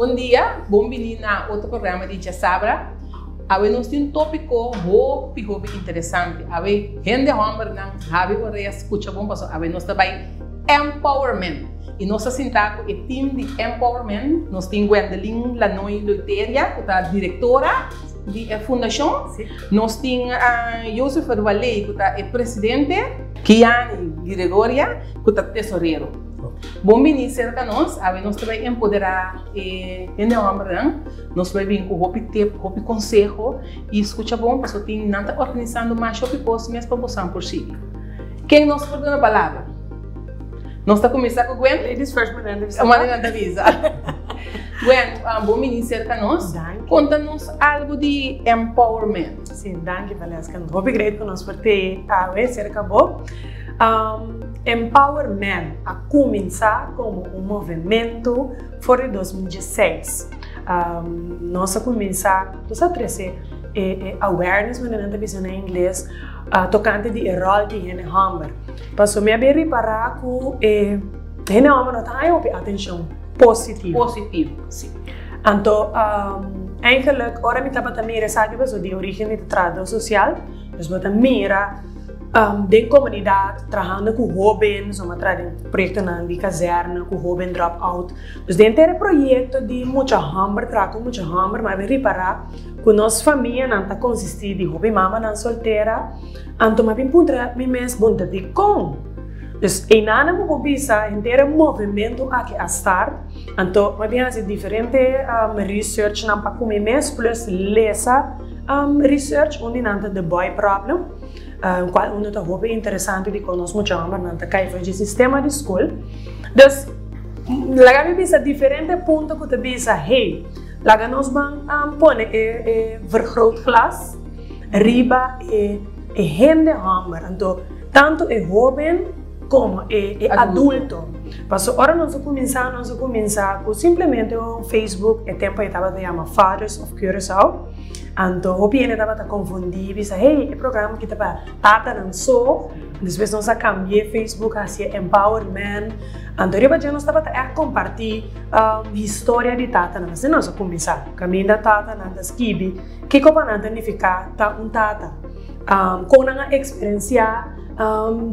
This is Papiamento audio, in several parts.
Bon dia, bon bini na otro programa di Djasabra. Awe nos tin un tópiko hopi hopi interesante. Awe hende hòmbernan habi orea skucha bon pasobra awe nos ta bai empowerment. I nos ta sintá ku e tim di empowerment. Nos tin Gwendolyn Lanoy Leuteria ku ta direktora di e fundashon. Nos tin Josepher Waley ku ta e presidente. Kiani Gregoria ku ta tesorero. Bon bini serka nos, awe nos ta bai empoderá e hende hòmbernan. Nos bai bin ku hopi tip, hopi konseho i skucha bon pasobra tin nan ta organisando masha hopi kos mes pa bosan por sigui. Ken nos por duna palabra? Nos ta kuminsá ku Gwen. Ladies first, manera nan ta bisa. Manera nan ta bisa. Gwen, bon bini serka nos. Danki. Konta nos algu di empowerment. Si, danki Valeska. Hopi great ku nos por te awe serka bo. Empowerment a kuminsá komo un movementu for di 2016. Nos a kuminsá, nos a trese e awareness, manera nan ta bisa na ingles, tokante di e ròl di hende hòmber. Pasobra mi a bin ripará ku e hende hòmber no ta haña hopi atenshon positivo. Positivo, si. Anto, eigenlijk ora mi tabata mira esaki pasobra di origen mi ta trahadó sosial, dus bo ta mira den komunidat trahando ku hóben, so mi a traha den proyektonan di kazèrne ku hóben drop out. Dus den henter e proyekto di mucha hòmber traha ku mucha hòmber mi a bin ripará ku nos famianan ta konsistí di hopi mamanan soltera, anto mi a bin puntra mi mes, bon ta dikon? Dus einan bo por bisa henter e movementu aki a start. Anto mi a bin hasi diferente researchnan pa ku mi mes plus lesa research, un di nan ta The Boy Problem, kual unda ta hopi interesante dikon nos mucha hòmbernan ta kai for dje sistema di skol. Dus laga mi bisa diferente punto ku ta bisa, hey, laga nos ban pone e vergrootglas riba e hende hòmber. Anto tantu e hóben komo e adulto. Pasobra ora nos a kuminsá, nos a kuminsá ku simplemente un Facebook, e tempu ei tabata yama Fathers of Curaçao. Anto hopi hende tabata konfundí, bisa, hey, e programa aki ta pa tatanan so. Despues nos a kambi'é Facebook hasié Empower Men. Anto riba dje nos tabata ègt kompartí historia di tatanan. Asina nos a kuminsá. Kaminda tatanan ta skibi kiko pa nan ta nifiká ta un tata. Kon nan a eksperensiá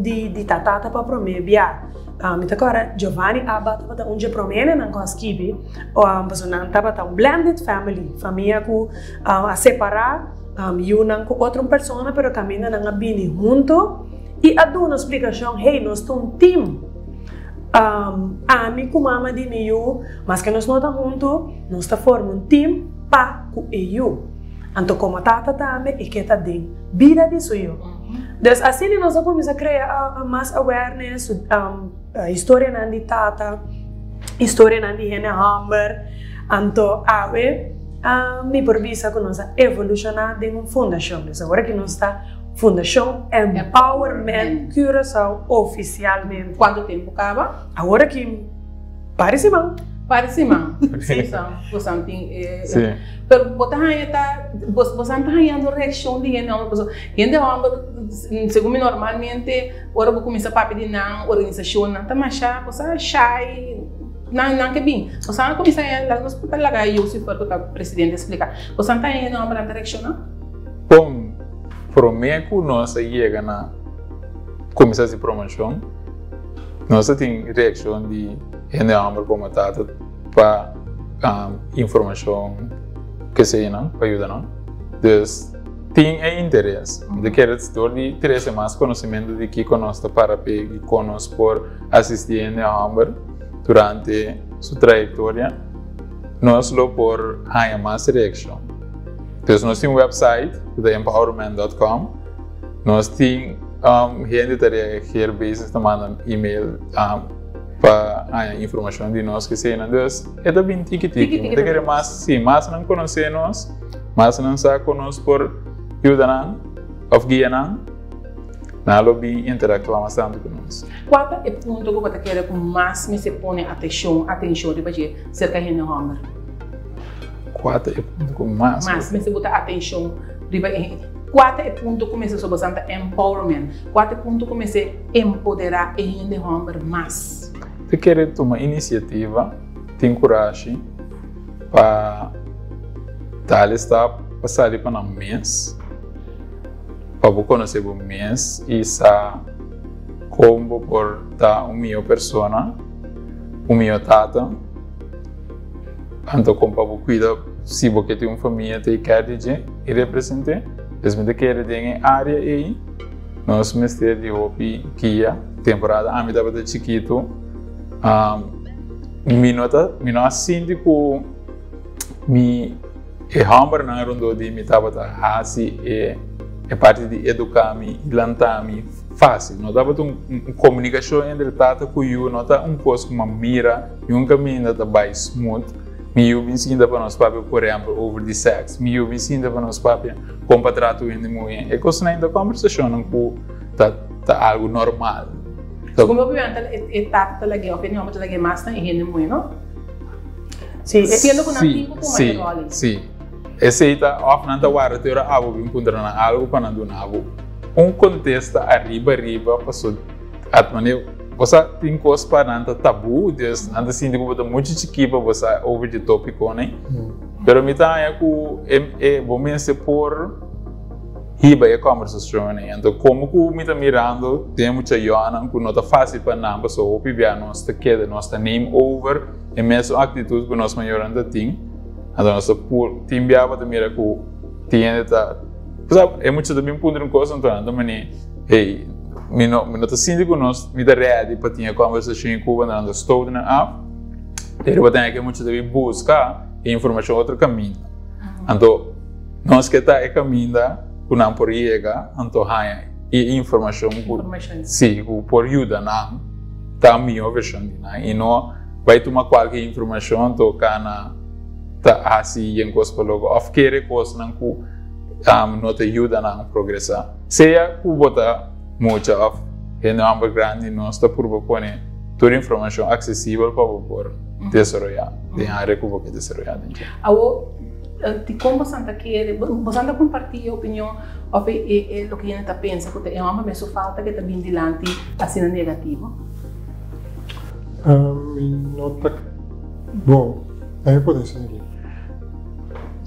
di ta tata pa promé bia. Mi ta kòrda Giovanni Abba tabata un dje promé hendenan ku a skibi, pasobra nan tabata un blended family, famia ku a separá yunan ku otro persona pero kaminda nan a bini huntu i a duna splikashon, hey, nos ta un team. Ami ku mama di mi yu, maske nos no ta huntu, nos ta forma un team pa ku e yu. Anto komo tata tambe e ke ta den bida di su yu. Dus asina nos a kuminsá krea mas awareness, historianan di tata, historianan di hende hòmber. Anto awe mi por bisa ku nos a evolushoná den un fundashon. Dus awor aki nos ta Fundashon Empowerment Curaçao ofisialmente. Kuantu tempu kaba? Awor aki par di siman. Par di siman. Sí. Bosan tin e. Sí. Pero bo ta haña ta, bosan ta hañando reakshon di hende hòmber pasobra hende hòmber segun mi normalmente ora bo kuminsá papia di nan organisashon nan ta masha cosa shy nan nan ke bin. Bosan a kuminsá haña laga nos por ta laga Josifer ku ta presidente splika. Bosan ta haña hende hòmber nan ta reakshoná? Bon, promé ku nos a yega na kuminsá hasi promoshon nos a tin reakshon di hende hòmber komo tata. Pa informacion kesenan pa yuda nan. Dus tin e interes. Mi ta kere dor di trece mas conocimento di kico nos ta para p'e y con nos por asisti hende homber durante su trayectoria, nos lo por haña mas reaccion. Dus nos tin un website cu ta empowerment dot com. Nos tin hende ta reageer bezig ta manda email. Pa haña informashon di nos keseinan. Dus e ta bin tiki tiki. Mi ta kere mas, si mas nan konosé nos, mas nan sa kon nos por yuda nan òf guia nan, nan lo bin interaktuá mas tantu ku nos. Kua ta e punto ku bo ta kere ku mas mester pone atenshon atenshon riba dje serka hende hòmber? Kua ta e punto ku mas. Mas mester bo ta atenshon riba e Kua ta e punto ku mester so bosan ta empowerment? Kua ta e punto ku mester empoderá e hende hòmber mas? Ta kere tuma inisiativa, tin kurashi. Pa dal e stap pa sali pa nan mes, pa bo konosé bo mes i sa kon bo por ta un mihó persona, un mihó tata, anto kon pa bo kuida si bo ke tin un famia take care di dje i represent'é. Pues mi ta kere den e área ei nos mester di hopi guia. Temporada ami tabata chikitu. Mi no ta, mi no a sinti ku mi e hòmbernan rondó di mi tabata hasi e e parti di eduká mi i lanta mi fásil. No tabata un un komunikashon entre tata ku yu no ta un kos ku mi a mira niun kaminda ta bai smooth. Mi yu bin sinta pa nos papia por ehèmpel over di sèks, mi yu bin sinta pa nos papia kon pa trata un hende muhé. E kosnan ei ta kòmbersashonnan ku ta ta algu normal. Segun mi opinion e tata ta lag'é of e homber ta lag'é mas na e hende muhé no? Si. Siendo ku nan tin ku tuma e ròl ei. Si, esei ta òf nan ta warda te ora abo bin puntra nan algu pa nan duna abo un kontesta ariba ariba paso at manera bo sa tin kos pa nan ta tabú dus nan ta sinti ku bo ta muchu chikí pa bo sa over di topikonan ei pero mi ta haña ku e bo mester por Hiba e kòmbersashon ei. Anto komo ku mi ta mirando den mucha yònan ku no ta fásil pa nan pasobra hopi bia nos ta keda nos ta neem over e mesun aktitut ku nos mayornan ta tin. Anto nos ta pur tin bia bo ta mira ku tin hende ta bo sa e mucha ta bin puntra un kos anto nan ta mane hey mi no mi no ta sinti ku nos mi ta ready pa tin e kòmbersashon ei ku bo nan ta stoot nan af pero bo ta haña ku e mucha ta bin buska e informashon otro kaminda. Anto. Nos ke ta e kaminda ku nan por yega anto haña e informashon ku si ku por yuda nan ta mihó vershon di nan i no bai tuma kualke informashon anto kana ta hasi yen kos pa loko òf kere kosnan ku no ta yuda nan progresá. Sea ku bo ta mucha òf hende hòmber grandi nos ta purba pone tur informashon aksesibel pa bo por desaroyá den área ku bo ke desaroyá den dje. Dikon bosan ta kere, bosan ta kompartí e opinion òf e loke hende ta pensa ku ta e hòmber mes su falta ke ta bin dilanti asina negativo? Mi no ta, bon, mi por desi aki.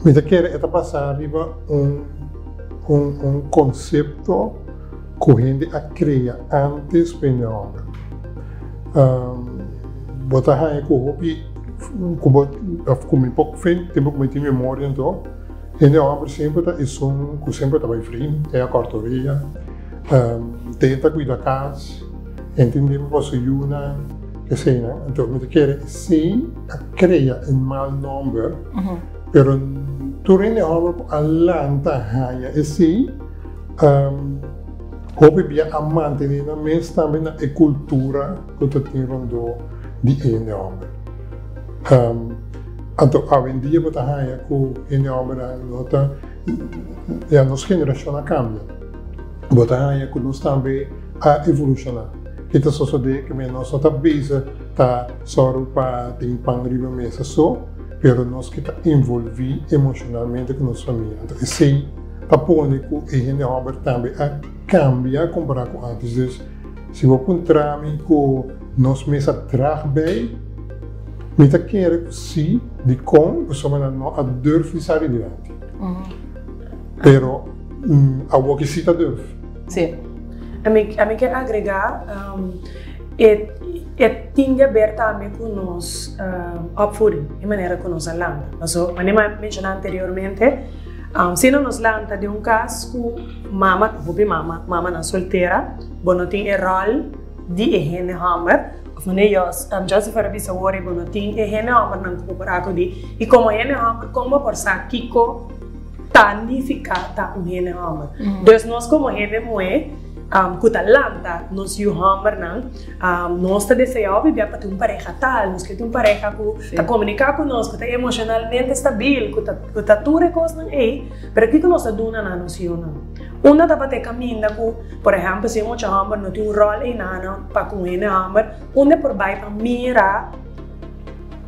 Mi ta kere e ta basá riba un un konsepto ku hende a krea ántes pa hende hòmber. Bo ta haña ku hopi ku bo òf ku mi por fin tempu ku mi tin memoria anto hende hòmber semper ta esun ku semper ta bai frin e a kòrta orea den ta kuida kas en tin tempu pa su yunan eseinan anto mi ta kere esei a krea e mal nòmber pero tur hende hòmber ku a lanta haña esei Hopi bia a mantené nan mes tambe na e kultura ku ta tin rondó di e hende hòmber. Anto awendia bo ta haña ku hende hòmbernan no ta, ya nos generashon a kambia. Bo ta haña ku nos tambe a evolushoná. Ke ta sosodé ku nos no ta bezig ta sòru pa tin pan riba mesa so, pero nos ke ta envolví emoshonalmente ku nos famia. Anto esei. Ta pone ku e hende hòmber tambe a kambia kompará ku ántes. Dus, si bo puntra mi ku nos mes a drag bei, mi ta kere ku sí. Dikon? Pasobra nan no a durf di sali dilanti. Pero awor ki sí ta durf. Sí. Ami ami ke agregá, e e tin di haber tambe ku nos opvoeding, e manera ku nos a lanta. Pasobra, manera mi a menshoná anteriormente, Si no nos lanta den un kas ku mama, hopi mama, mamanan soltera, bo no tin e ròl di e hende hòmber, òf manera Jos, Joseph a bisa awor, bo no tin e hende hòmbernan ku bo por akudí. I komo hende hòmber, kon bo por sa kiko ta nifiká ta un hende hòmber? Dus nos komo hende muhé ku ta lanta nos yu hòmbernan, Nos ta deseá hopi bia pa tin un pareha tal, nos ke tin un pareha ku ta komuniká ku nos, ku ta emoshonalmente stabil, ku ta ku ta tur e kosnan ei, pero kiko nos ta duna na nos yunan? Unda tabata e kaminda ku, por ehèmpel, si e mucha hòmber no tin un ròl einan pa ku un hende hòmber, unda e por bai pa mira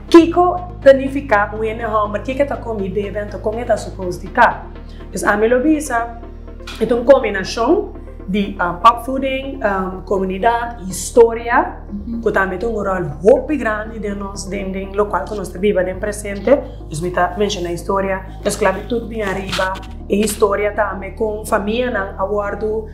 kiko ta nifiká un hende hòmber, kiko e ta komi i bebe, anto kon e ta supos di ta? Dus ami lo bisa, e ta un kombinashon. Di opvoeding, komunidat, historia, ku tambe ta un ròl hopi grandi den nos, den den lokual ku nos ta biba den presente. Dus mi ta menshoná historia, esklabitut bin ariba, e historia tambe kon famianan a wòrdu,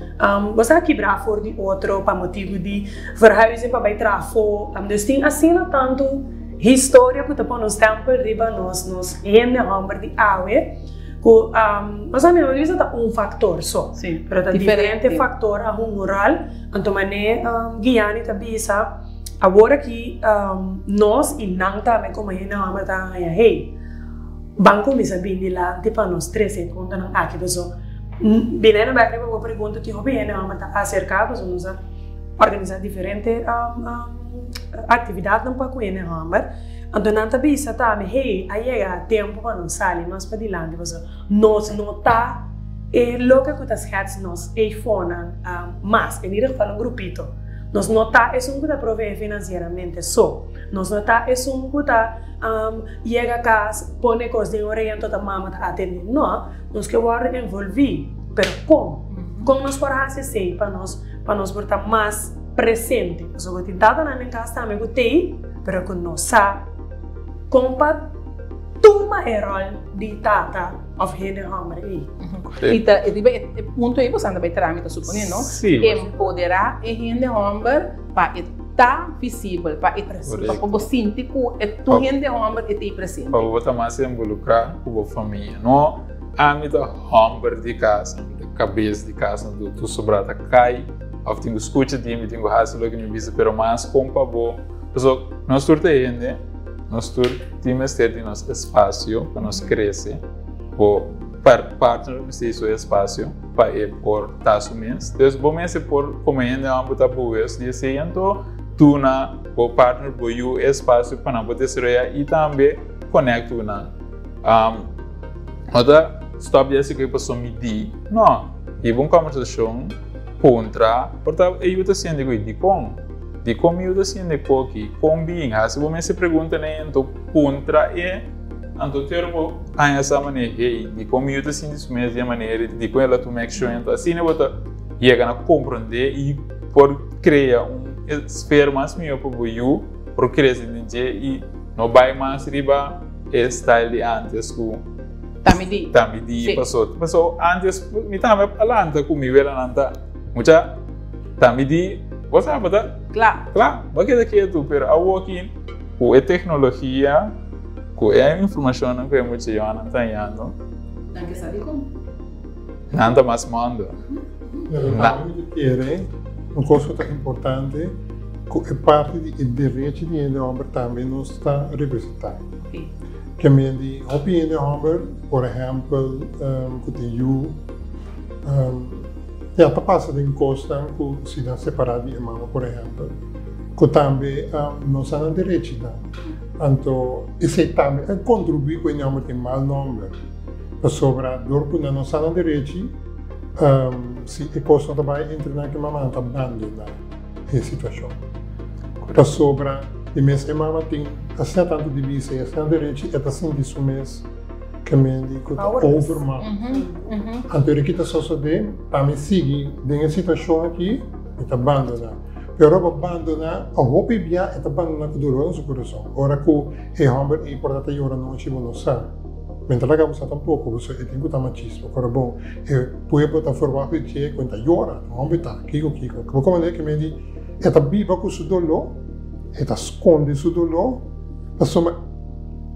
bo sa, kibrá for di otro pa motibu di verhuizing pa bai traha afó. Dus tin asina tantu historia ku ta pone un stèmpel riba nos, nos hende hòmber di awe. Ku nos a mira bisa ta un faktor so, pero ta diferente faktor a hunga un ròl. Anto manera Gianni ta bisa, awor aki nos i nan tambe komo hende hòmber ta haña, hey, ban kuminsá bin dilanti pa nos trese e puntonan aki. Paso binendo bèk riba bo pregunta, tin hopi hende hòmber ta aserká pasobra nos a organisá diferente aktividatnan pa ku hende hòmber. Anto nan ta bisa tambe, Hey, a yega tempu pa nos sali mas padilanti, pasobra nos no ta e loke ku ta schets nos eifonan mas, en ieder geval un grupito. Nos no ta esun ku ta proveé finansieramente so. Nos no ta esun ku ta yega kas, pone kos den orea anto ta mama ta atendé. No, nos ke wòrdu envolví, pero kon? Kon nos por hasi esei pa nos pa nos por ta mas presente? Pasobra tin tatanan den kas tambe ku t'ei. Pero ku no sa kon pa tuma e ròl di tata òf hende hòmber ei. I ta riba e punto ei boso anda bai traha, mi ta suponé, no? Empoderá e hende hòmber pa e ta visibel, pa e pa bo sinti ku e tur hende hòmber e ta ei presente. Pa bo ta mas involukrá ku bo famia. No ami ta hòmber di kas, ami ta kabes di kas, anto tur sobrá ta kai òf tin ku skucha di mi, tin ku hasi loke mi bisa, pero mas kon pa bo. Pasobra nos tur ta hende, nos tur tin mester di nos espasio pa nos krese. Bo partner mester di su espasio pa e por ta su mes. Dus bo mester por komo hende wan bo ta bewust di esei, anto duna bo partner, bo yu e espasio pa nan por desaroyá i tambe konèkt ku nan. No ta stòp di hasi kos pasobra mi di, no. Hiba un kòmbersashon, puntra, por ta e yu ta sinti ku dikon. Dikon mi yu ta sinti koki? Kon bin? Hasi bo mester pregunta na e anto puntra e, anto te ora bo haña sa manera, hey, dikon mi yu ta sinti su mes di e manera, dikon el a tuma e akshon? Anto asina bo ta yega na komprondé i por krea un sfera mas mihó pa bo yu por krese den dje i no bai mas riba e style di antes ku Ta mi di. Ta mi di paso. Paso antes mi tambe a lanta ku mi welanan ta mucha. Ta mi di, bo sa bo ta Kla. Kla, bo a keda ketu, pero awoki ku e teknologia, ku e informashonnan ku e mucha yònnan ta hañando. Nan ke sa dikon. Nan ta mas mòndo. Pero tambe mi ta kere un kos ku ta importante, ku e parti di e derechi di hende hòmber tambe nos ta representá. Ke men di hopi hende hòmber, por ehèmpel, ku tin yu. Ya ta pasa den kosnan ku si nan separá di e mama por ehèmpel, ku tambe no sa nan derechinan. Anto esei tambe a kontribuí ku e nòmber tin mal nòmber, pasobra dor ku nan no sa nan derechi, si e kos no ta bai entre nan ku e mama, nan ta bandoná e situashon. Pasobra di mes e mama tin asina tantu di bisa i asina derechi, e ta sinti su mes. Kemendi ku ta overmacht. Anto e kita sosodé, pa mi sigui den e situashon aki, mi ta bandoná. Pero ora bo bandoná, a hopi bia e ta bandoná ku dolor na su kurason. Ora ku e hòmber ei por ta ta yora nochi bo no sa. Mi no ta laga bo sa tampoko, pasobra e tin ku ta machismo. Ora bon, e pueblo ta ferwagt di dje ku e ta yora, e hòmber ta kiko kiko. Bo komprendé kemendi e ta biba ku su doló, e ta skonde su doló, pasobra.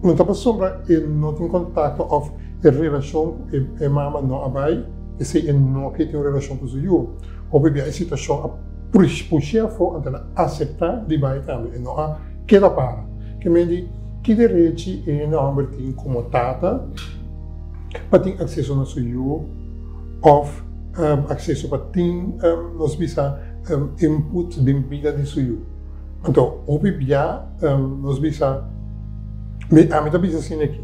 No ta pasobra e no tin kontakto òf e relashon ku e mama no a bai, p'esei e no ke tin un relashon ku su yu. Hopi bia e situashon a push'é afó, anto el a aseptá di bai tambe, e no a keda para. Ke men di, ki derechi e hende hòmber tin komo tata pa tin akseso na su yu òf akseso pa tin, nos bisa, input den bida di su yu? Anto, hopi bia nos bisa, mi, ami ta bisa asina aki,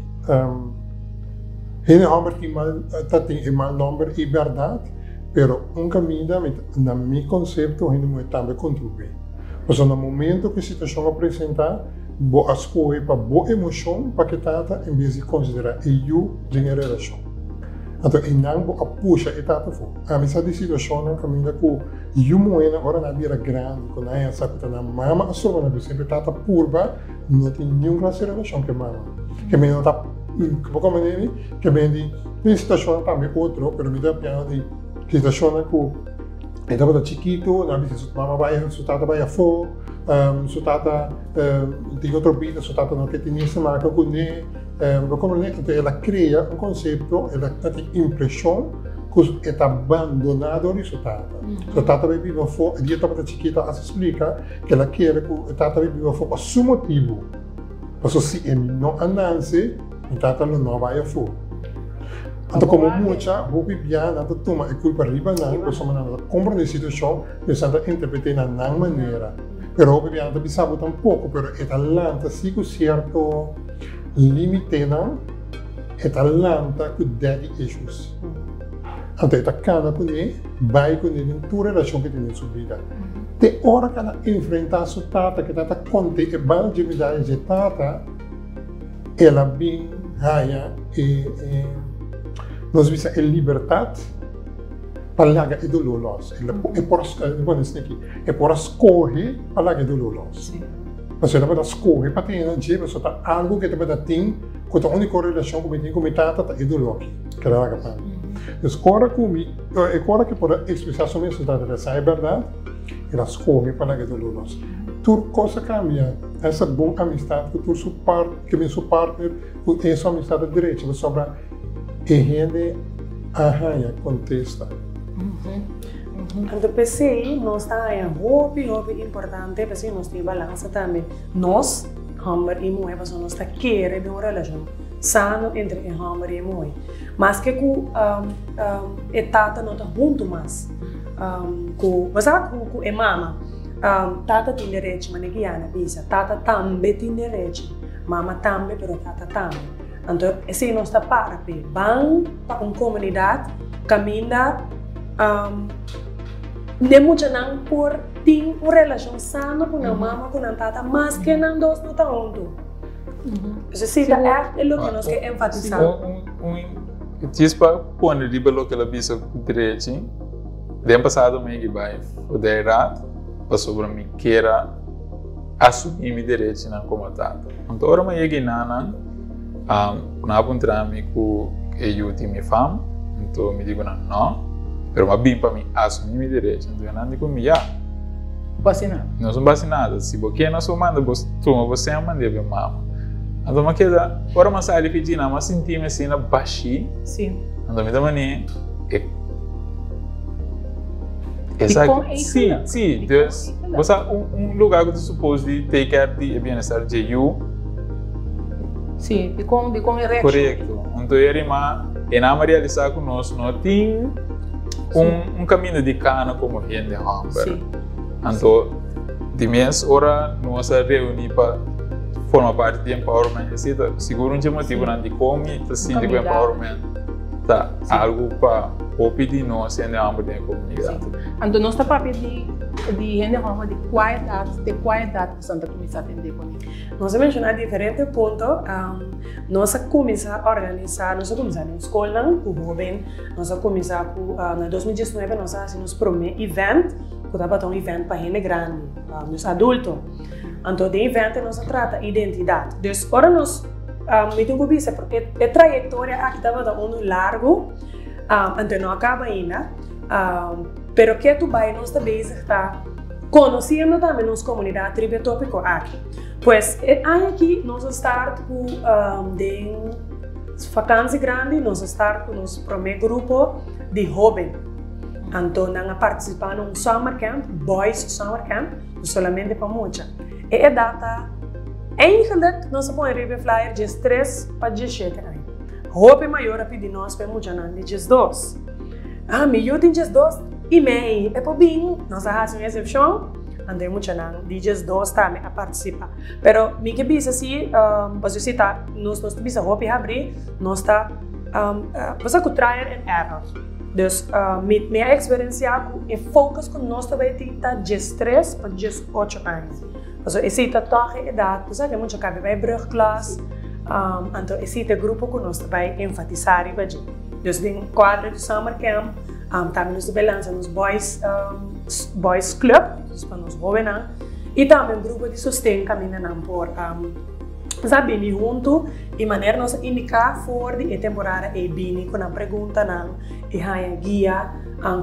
hende hòmber tin mal, ta tin e mal nòmber i bèrdat, pero un kaminda mi ta, na mi konsepto hende muhé tambe kontribuí. Pasobra na momento ku e situashon a presentá, bo a skohe pa bo emoshon pa ke tata en bes di konsiderá e yu den e relashon. Anto einan bo a pusha e tata afó. Ami sa di situashonnan kaminda ku yu muhénan ora nan a bira grandi ku nan a sa ku ta nan mama a soba nan pero semper tata purba no tin niun klase di relashon ku e mama. Ke men no ta bo komprende mi? Ke men di tin situashonnan tambe otro pero mi ta piano di situashonnan ku e tabata chikitu nan a bisa su mama bai su tata bai afó su tata tin otro bida su tata no ke tin nies te maka kuné. Bo komprendé? Anto el a krea un konsepto, el a tin impreshon ku e ta bandoná dor di su tata. Su tata bai biba afó, e dia tabata chikito a splika ku el a kere ku e tata bai biba afó pa su motibu. Pasobra si e no a nanse, mi tata lo no a bai afó. Anto komo mucha, hopi bia nan ta tuma e kulpa riba nan, pasobra nan no ta komprendé e situashon, pues nan ta interpret'é na nan manera. Pero hopi bia nan ta bisa bo tampoko, pero e ta lanta si ku sierto. Limitenan, e ta lanta ku daddy issues. Anto e ta kana kuné, bai kuné den tur relashon ku e tin den su bida. Te ora ku el a enfrentá su tata, ku e tata kont'é e bal dje medaya dje tata, el a bin haña e, e, nos bisa e libertat pa laga e doló lòs. E por, e por a skohe pa laga e doló lòs. Pasobra e tabata skohe pa tene na dje, pasobra ta algu ku e tabata tin ku ta úniko relashon ku mi tin ku mi tata ta e doló aki ku el a laga pa mi. Dus ora ku mi, e ora ku e por a ekspresá su mes su tata ta sa e bèrdat, el a skohe pa laga e doló los. Tur kos a kambia, esta bon amistat ku tur su part, ku mi su partner, ku e su amistat a drecha pasobra e hende a haña kontesta. Anto p'esei nos ta haña hopi hopi importante, p'esei nos tin balansa tambe, nos, hòmber i muhé, pasobra nos ta kere den un relashon sano entre e hòmber i e muhé. Maske ku e tata no ta huntu mas ku, bo sa, ku e mama, tata tin derechi, manera ku Yana bisa, tata tambe tin derechi, mama tambe, pero tata tambe. Anto esei nos ta para p'e ban pa un komunidat kaminda e muchanan por tin un relashon sano ku nan mama ku nan tata maske nan dos no ta huntu. Esei ta ègt e loke nos ke enfatisá. Djis pa pone riba loke el a bisa ku drechi, den pasado mi a yega bai for di raad pasobra mi kier a asumí mi derechinan komo tata. Anto ora mi a yega enanan, nan a puntra mi ku e yu tin mi fam, anto mi di ku nan no, pero mi a bin pa mi asumí mi derecho, anto nan di ku mi ya. Basi nada. Nos no basi nada, si bo ke nos por manda bo tuma bo sèn mand'é pa e mama. Anto mi a keda, ora mi a sali fi djina mi a sinti mi asina bashí. Sí. Anto mi ta manera e. Dikon Sí, sí, dus bo sa un lugar ku ta supos di take care di e bienestar dje yu. Sí, dikon dikon e reakshon. Korekto. Anto e rima e nan a realisá ku nos no tin un un kaminda di kana komo hende hòmber. Sí. Anto di mes ora nos a reuní pa forma parti di empowerment esei ta sigur un dje motibunan dikon mi ta sinti ku empowerment ta algu pa hopi di nos hende hòmber den e komunidat. Anto nos ta papia di di hende hòmber di kua edat te kua edat boso ta kuminsá tende kuné? Nos a menshoná diferente punto. Nos a kuminsá organisá, nos a kuminsá den skolnan ku hóben, nos a kuminsá ku na 2019 nos a hasi nos promé event ku tabata un event pa hende grandi, nos adulto. Anto den event nos a trata identidat. Dus ora nos Mi tin ku bisa e trayektoria aki tabata unu largu, anto no a kaba ainda, pero ke tu bai nos ta bezig ta konosiendo tambe nos komunidat riba e topiko aki. Pues e aña aki nos a start ku den vakansi grandi nos a start ku nos prome grupo di hoben. Anto nan a partisipa na un summer camp, boys summer camp, solamente pa mucha. E edat ta Eigenlijk nos a pone riba e flyer diestres pa diesshete aña. Hopi mayor a pidi nos pa e muchanan di diesdos. Ah, mi yu tin diesdos i mei, e por bin? Nos a hasi un eksepshon, anto e muchanan di diesdos tambe a partisipá. Pero mi ke bisa si, pasobra si ta nos nos ta bisa hopi habrí, nos ta bo sa ku trial and error. Dus mi mi a eksperensiá ku e focus ku nos ta bai tin ta diestres pa diesocho aña. Pasobra esei ta tòg e edat, bo sa ke mucha kabe bai brugklas, anto esei ta e grupo ku nos ta bai enfatisá riba dje. Dus den kuadro di summer camp tambe nos ta bai lansa nos boys boys club, dus pa nos hobennan i tambe un grupo di sosten kaminda nan por sa bini huntu i manera nos a indiká for di e temporada ei bini ku nan preguntanan i haña guia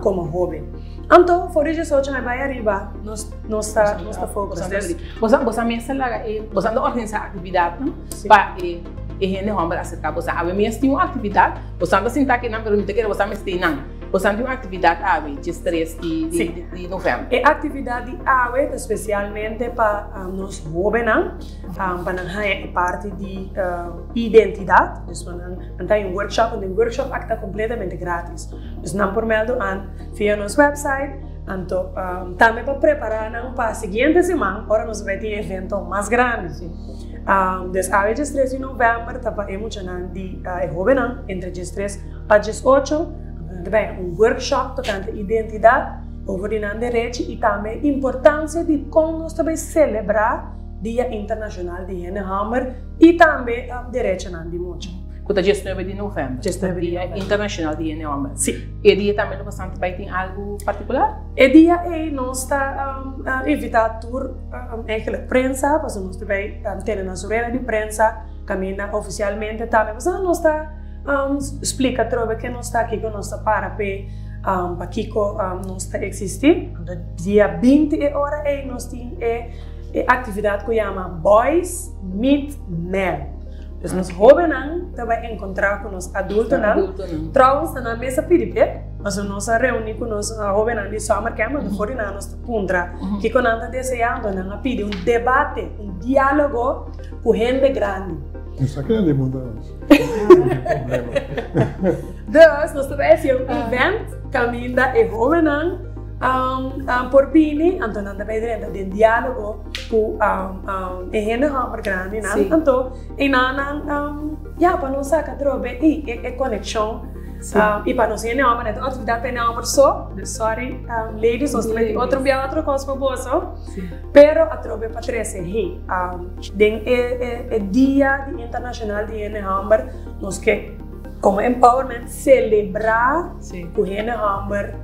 komo hoben. Anto for di diesocho nan bai ariba nos nos ta nos ta focus. Dus Boso mes ta laga e boso ta organisá aktividatnan pa e e hende hòmber aserká boso. Awe mes tin un aktividat, boso ta sinta akinan pero mi ta kere boso mester nan. Boso tin un aktividat awe, diestres di di novèmber. E aktividat di awe ta spesialmente pa nos hóbennan, pa nan haña e parti di identidat. Dus pa nan nan ta haña un workshop, unda e workshop aki ta kompletamente gratis. Dus nan por mèldu an via nos wèpsait. Anto tambe pa prepará nan pa siguiente siman ora nos bai tin e evento mas grandi. Dus awe diestres di novèmber ta pa e muchanan di e hóbennan entre diestres pa diesocho nan ta bai un workshop tokante identidat, over di nan derechi i tambe importansia di kon nos ta bai selebrá Dia Internashonal di Hende Hòmber i tambe derechonan di mucha. Ku ta diesnuebe di novèmber. Diesnuebe di novèmber. Dia Internashonal di Hende Hòmber. Si. E dia tambe lo bastante bai tin algu partikular? E dia ei nos ta invitá tur eigenlijk prensa, pasobra nos ta bai tene nos rueda di prensa kaminda ofisialmente tambe pasobra nos ta splika atrobe ken nos ta, kiko nos ta para p'e, pakiko nos ta eksistí. Anto dia binti e ora ei nos tin e aktividat ku yama Boys Meet Men. Dus nos hóbennan ta bai enkontrá ku nos adultonan. Trouwens ta nan mes a pidi p'e, pasobra nos a reuní ku nos hóbennan di summer camp, anto for di nan nos ta puntra kiko nan ta deseá, anto nan a pidi un debate, un diálogo ku hende grandi. Esaki nan di puntra nos. Problema. Dus nos ta bai hasi un event kaminda e hóbennan por bini, anto nan ta bai drenta den diálogo ku e hende hòmber grandinan. Anto E nan nan ya pa nos saca atrobe y e conexion y pa nos hende homber no ta actividad pa hende homber so, dus sorry ladies nos ta meti otro bia otro cos pa boso, pero atrobe pa trece hey den e dia di internacional di hende homber nos ke como empowerment celebra cu hende homber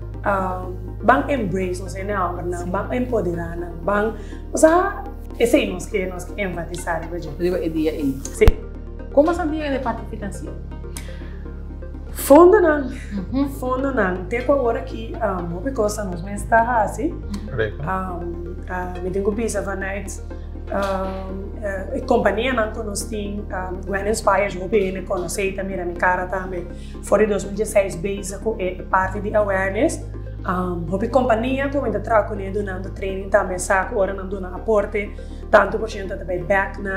ban embrace nos hende hombernan ban empodera nan ban osea. Esei nos ke nos ke enfatisá riba dje. Riba e dia ei. Sí. Kon boso a yega na e parti finansiero? Fondonan, fondonan. Te ku awor aki hopi kos ta nos mes ta hasi. Korekto. Mi tin ku bisa vanuit e kompanianan ku nos tin, Gwen Inspires, hopi hende konosé i ta mira mi kara tambe. For di 2016 bezig ku e parti di awareness. Hopi kompania ku mi ta traha kuné dunando training tambe sa ku ora nan duna aporte tantu por shento ta bai bek na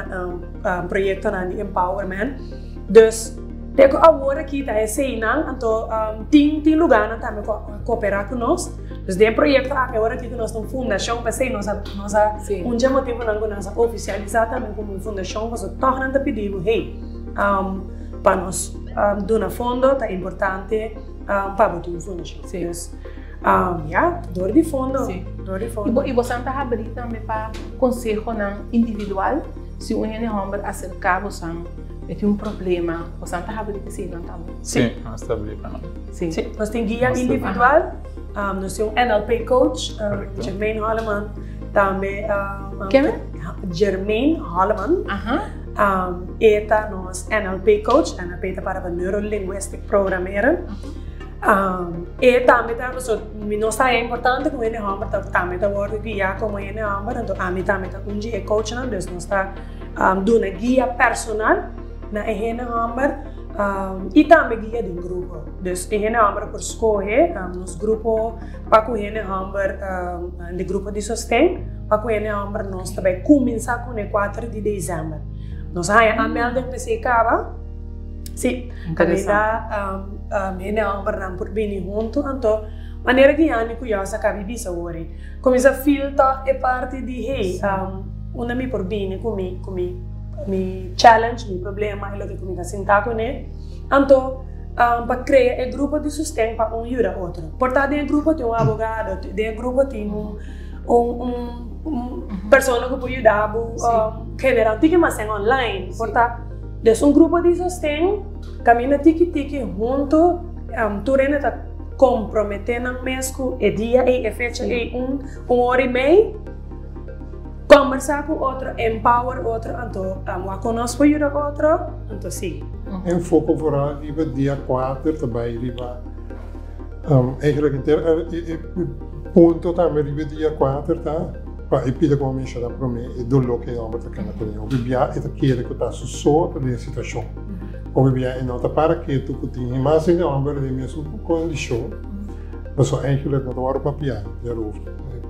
proyektonan di empowerment. Dus te ku awor aki ta eseinan anto tin tin lugánan tambe ku a koperá ku nos. Dus den e proyekto aki awor aki ku nos ta un fundashon p'esei nos a nos a un dje motibunan ku nos a ofisialisá tambe komo un fundashon pasobra tòg nan ta pidi bo hey pa nos duna fondo ta importante. Pa bo tin un fundashon. Sí. Dus, ya, dor di fondo. Sí. Dor di fondo. I bosan ta habrí tambe pa konsehonan individual? Si un hende hòmber aserká bosan e tin un problema, bosan ta habrí pa eseinan tambe? Sí, nos ta habrí pa nan. Sí. Sí, nos tin guia individual, nos tin un NLP coach, Jermaine Holleman, tambe. Ken? Jermaine Holleman. E ta nos NLP coach, NLP ta para pa Neuro Linguistic Programmeren. E tambe ta, paso mi no sa e importante ku hende hòmber ta tambe ta wòrdu guiá komo hende hòmber, anto ami tambe ta un di e coachnan, dus nos ta duna guia personal na e hende hòmber i tambe guia den grupo. Dus e hende hòmber por skohe nos grupo pa ku hende hòmber, di grupo di sosten. Pa ku hende hòmber nos ta bai kuminsá kuné kuater di desèmber. Nos a haña aanmelding p'esei kaba. Sí, kaminda hende hòmbernan por bini huntu. Anto, manera ku Yanni ku Yòs a kaba di bisa awor ei, kuminsá feel tòg e parti di, hey, unda mi por bini ku mi ku mi mi challenge, mi problema, e loke ku mi ta sintá kuné. Anto, pa krea e grupo di sosten pa un yuda otro. Por ta den e grupo tin un abogado, den e grupo tin un. Un persona ku por yuda bo generá un tiki mas en online. Por ta Dus un grupo di sosten kaminda tiki tiki huntu tur hende ta komprometé nan mes ku e dia ei, e fecha ei, un un ora i mei, kòmbersá ku otro, empower otro, anto wak kon nos por yuda otro, anto si. E foko vooral riba dia kuater ta bai riba eigenlijk henter e punto tambe riba dia kuater ta pa e pida ku a menshoná promé e doló ku e hòmber ta kana kuné. Hopi bia e ta kere ku ta su so ta den e situashon. Hopi bia e no ta para ketu ku tin mas hende hòmber den e mesun kondishon. Pasobra eigenlijk no ta wòrdu papiá djarof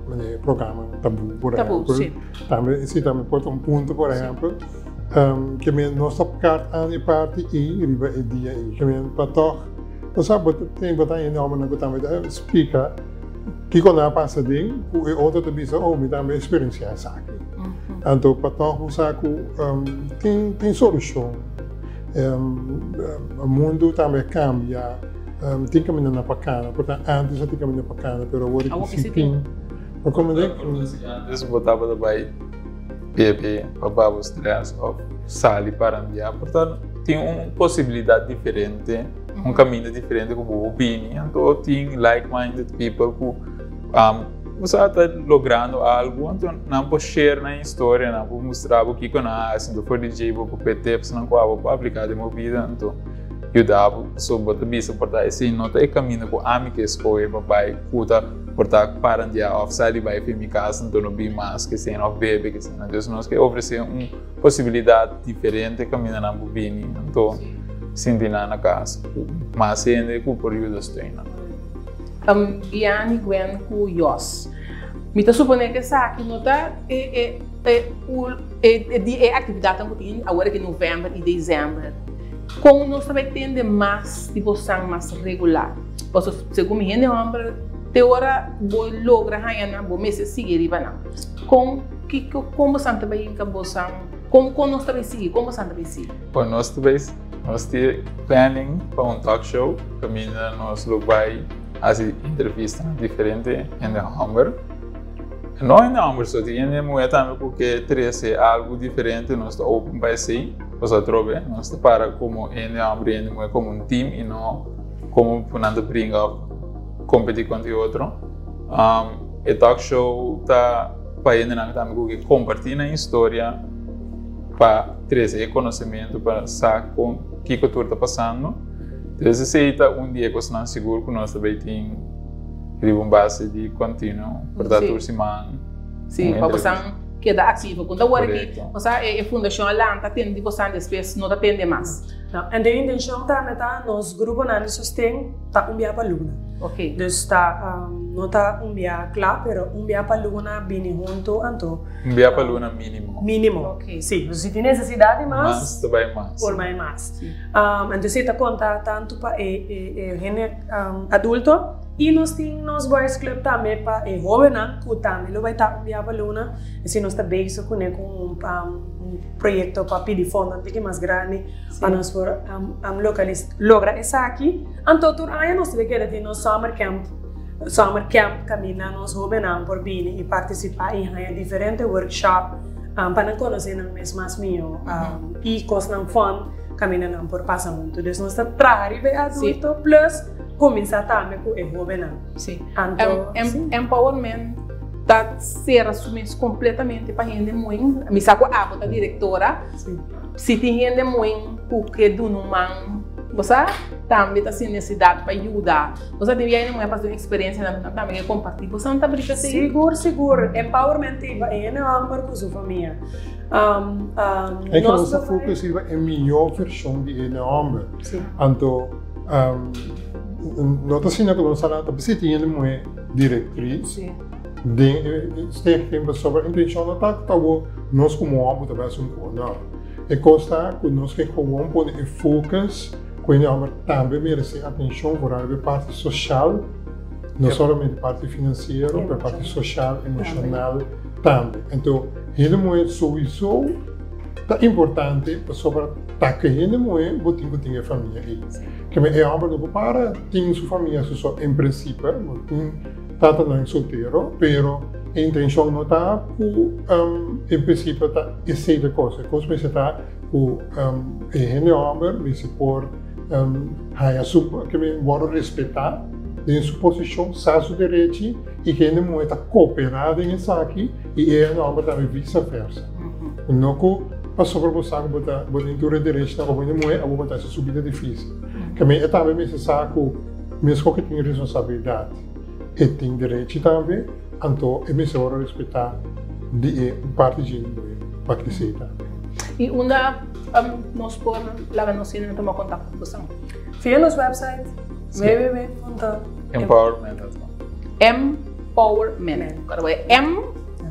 manera e programa Tabú por ehèmpel. Tambe esei tambe por ta un punto por ehèmpel ke men no stòp kart aan e parti ei riba e dia ei. Ke men pa tòg bo sa bo ta tin bo ta hende hòmbernan ku tambe ta splika kiko nan a pasa den ku e otro ta bisa oh mi tambe a eksperensiá esaki. Anto pa tòg bo sa ku tin tin solushon. Mundu tambe a kambia. Tin kaminda na pa kana por ta antes no tin kaminda pa kana pero awor aki si tin. Por como de Antes bo tabata bai bebe pa babo stress of sali parandia por ta tin un posibilidad diferente un kaminda diferente ku bo por bini anto tin like minded people ku bo sa ta logrando algu anto nan por share nan historia nan por mustra bo kiko nan a hasi anto for di dje bo por p'e tipsnan ku abo por aplika den bo bida anto yuda bo pasobra bo ta bisa por ta esei no ta e kaminda ku ami ke skohe pa bai ku ta por ta parandia òf sali bai fi mi kas anto no bin mas ke esei òf bebe ke esei. Entonces nos ke ofresé un posibilidat diferente kamindanan por bini anto sinti nan na kas ku mas hende ku por yuda steun nan. Gianni, Gwen ku Jos. Mi ta suponé ku esaki no ta e e e e di e aktividatnan ku tin awor aki novèmber i desèmber. Kon nos ta bai tende mas di bosan mas regular? Pasobra segun mi hende hòmber te ora bo logra haña nan bo mester sigui riba nan. Kon kiko kon bosan ta bai hinka bosan kon kon nos ta bai sigui kon bosan ta bai sigui? Bon nos ta bai nos tin planning pa un talk show kaminda nos lo bai hasi entrevista na diferente hende hòmber. No hende hòmber so tin hende muhé tambe ku ke trese algu diferente nos ta open pa esei. Pasobra atrobe nos ta para komo hende hòmber i hende muhé komo un team i no komo ku nan ta bringa òf kompetí kontra e otro. E talk show ta pa hendenan tambe ku ke kompartí nan historia pa trese e konosementu pa sa kon kiko tur ta pasando. Entonces esei ta un di e kosnan sigur ku nos ta bai tin riba un base di kontinuo por ta tur siman. Sí, pa bosan keda aktivo. Ku ta wòrdu ki, osea, e fundashon a lanta tende di bosan despues no ta tende mas. No, en de intenshon tambe ta nos gruponan di sosten ta un bia pa luna. Ok. Dus ta no ta un bia kla, pero un bia pa luna bini huntu anto. Un bia pa luna minimo. Minimo. Ok. Sí, si tin nesesidat di mas. Mas ta bai mas. Por bai mas. Sí. Anto esei ta konta tantu pa e hende adulto. I nos tin nos Boys Club tambe pa e hobennan ku tambe lo bai ta un bia pa luna. Esei nos ta bezig kuné ku un proyekto pa pidi fondo un tiki mas grandi pa nos por logra esaki. Anto tur aña nos ta keda tin nos summer camp, summer camp kaminda nos hobennan por bini i partisipá i haña diferente workshop pa nan konosé nan mes mas mihó i kosnan fun kaminda nan por pasa huntu. Dus nos ta traha riba e adulto plus. Kuminsá tambe ku e hóbennan. Sí. Anto, sí. Empowerment ta sera su mes kompletamente pa hende muhé. Mi sa ku abo ta direktora. Sí. Si tin hende muhé ku ke duna un man, bo sa, tambe ta sin nesesidat pa yuda. Bo sa tin bia hende muhé a pasa un eksperensia nan tambe ke kompartí. Bo sa no ta brika así? Sigur, sigur. Empowerment ta iba e hende hòmber ku su famia. E ku nos ta focus riba e mihó vershon di hende hòmber. Sí. Anto. No ta asina ku nos ta ta bisa tin hende muhé direktris den e stichting pasobra intenshon no ta ku ta wou nos komo hòmber ta bai hasi un kos no. E kos ta ku nos ke gewoon pone e focus ku hende hòmber tambe meresé atenshon foral riba e parti soshal no solamente parti finansiero pero parti soshal emoshonal tambe. Anto hende muhé souiso ta importante pasobra Ta ke hende muhé bo tin ku tin e famia ei. Keme e hòmber no por para tin su famia su so en prinsipe, bo tin tatanan soltero, pero e intenshon no ta ku en prinsipe ta esei ta e kos. E kos mester ta ku e hende hòmber mester por haña su ke men wòrdu respetá den su posishon, sa su derechi i ku e hende muhé ta koperá den esaki i e hende hòmber tambe visa versa. No ku pasobra bo sa ku bo ta bo tin tur e derechinan komo hende muhé abo bo ta hasi su bida difísil. Ke men e tambe mester sa ku meskos ku e tin responsabilidat e tin derechi tambe. Anto e mester wòrdu respetá di e parti dje muhé pa kresé tambe. I unda nos por laga nos hende tuma kontakto ku boso? Via nos website www. Empowerment.com. Empowerment.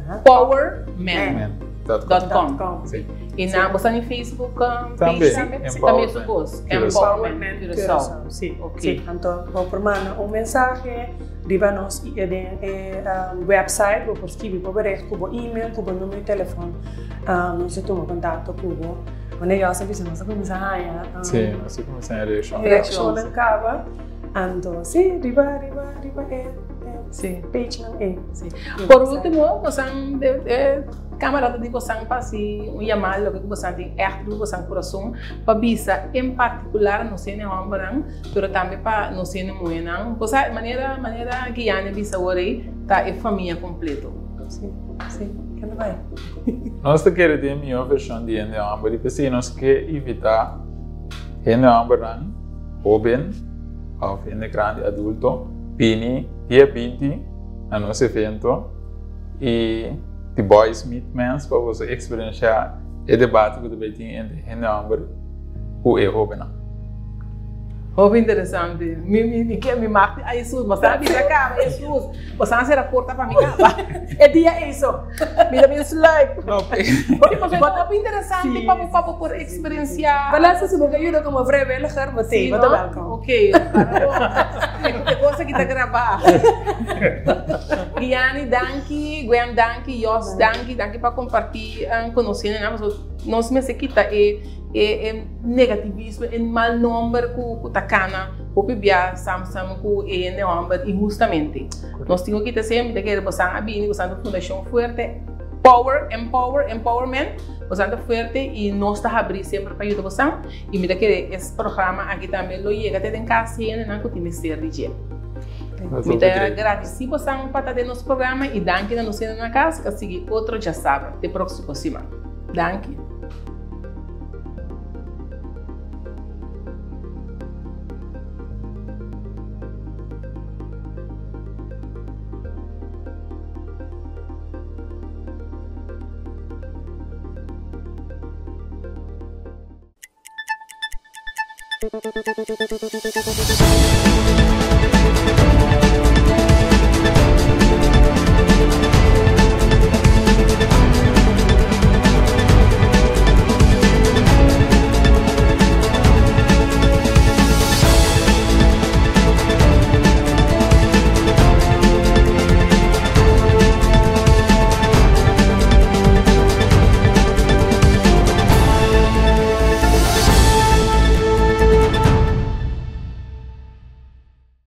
Empowerment.com. Si. I na bo sta na Facebook page tambe? Tambe. Tambe su kos. Empowerment Curaçao. Si. Ok. Anto bo por manda un mensahe. Riba nos den e website bo por skibi bo bericht ku bo email, ku bo numero di telefon. Nos ta tuma kontakto ku bo. Wanneer Jos a bisa nos a kuminsá haña Sí, nos a kuminsá haña reakshon. Reakshonnan kaba. Anto sí, riba riba riba e pagenan ei. Sí. Por último, bosan e kamara ta di bosan pa hasi un yamada loke ku bosan tin ègt riba bosan kurason pa bisa en partikular nos hende hòmbernan. Pero tambe pa nos hende muhénan. Bo sa, manera, manera Guiane a bisa awor ei, ta e famia kompleto. Sí, sí. Ken ta bai? Nos ta kere tin e mihó vershon di hende hòmber i p'esei nos ke invitá hende hòmbernan hóben òf hende grandi, adulto, bini dia 20 na nos evento i di Boys Meet Mens pa boso eksperenshá e debate ku ta bai tin entre hende hòmber ku e hóbennan. Hopi interesante. Mi mi mi ke mi mag di Jesus, bo sa bisa kaba Jesus. Bo sa sera porta pa mi kaba. E dia ei so. Mi ta bin sluip. No. Porque pasobra hopi interesante pa bo pa bo por experiencia. Vanessa si bo ke yuda como vrijwilliger, bo te, bo ta welkom. Ok, para bo. E cosa aki ta graba. Gianni, danki. Gwen, danki. Jos, danki. Danki pa comparti conociendo nan. Pasobra nos mester kita e e negativismo, e mal nomber ku ta kana hopi bia sam sam ku e hende homber inhustamente. Nos tin ku kita esei, mi ta kere bosan a bini, bosan ta fundashon fuerte, power, empower, empowerment, bosan ta fuerte i nos ta habri semper pa yuda bosan i mi ta kere es programa aki tambe lo yega te den kas di hendenan ku tin mester di dje. Mi ta gradisi bosan pa ta den nos programa i danki na nos hendenan na kas ku a sigui otro djasabra. Te proksimo siman. Danki.